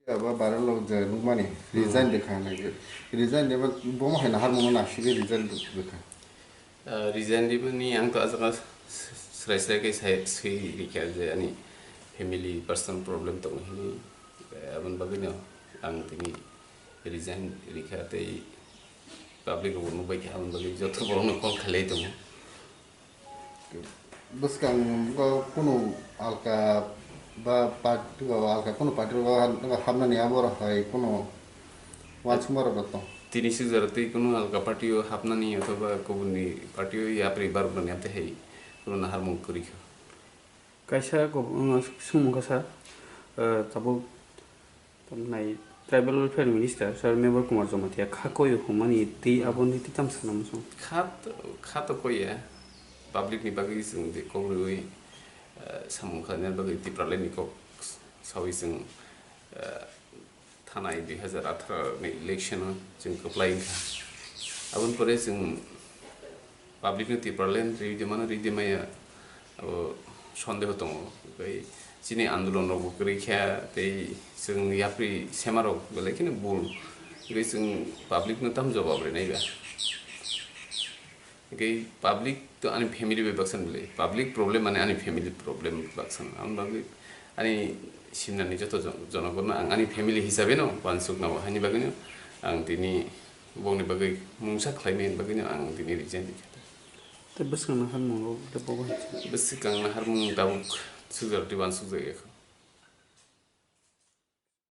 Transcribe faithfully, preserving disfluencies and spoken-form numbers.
Aba viral o je nukmani, resign de kha nai. Resign de ba bomo hai naharmung no naisingwi resign de kha. Ah, resign de mani ang to ajak srai srai khe sai swi rikha je ani family personal problem tongo hini. Eh, aboni bagwi no ang tini resign rikha tei public rok nukbai kha aboni bagwi joto borok no call khalai tongo. Bwskango kunu alka ba party ba alka kunu party o hapnani abo hai kunu uansukma rok tong. Tini sijaro tei kunu alka party o hapnani othoba kubunni party o yapri baroknani amtwi hai kunu naharmung kwrwi kha. Kaisa kok-, swngmung kha sir, eh, tabuk Tamnai Tribal Welfare Minister Sir Mevar Kumar Jamatia kha koyo hwnmani tei aboni tei tamo sana muchung. Kha to, kha to koya, public ni bagwi chwng je kok rwi, eh, samung khlaina bagwi Tipraland ni kok sawi chwng, eh, thanai dui hazar atharo ni election o chwng kwplai wngkha. Aboni pore chwng public no Tipraland rwi de mano, rwi de maya, abo sondeho tongo. Tei chini andolon rok bo kwrwi kha, tei chwng yapri sema rok belai kheno bul. Tei chwng public no tam jawab rinai ba. Tei public to ani family bai baksa belai. Public problem mane ani family problem baksa. Ang bagwi ani simnani joto jon-, jonogono ang ani family hisabe no uansuk nao. Hani bagwi no ang tini bongni bagwi mungsa khlaimani bagwi no ang tini resign rikha. Tei bwskang naharmung rok le bo bai. Bwskang naharmung tabuk sujak tei uansuk jagwi kha.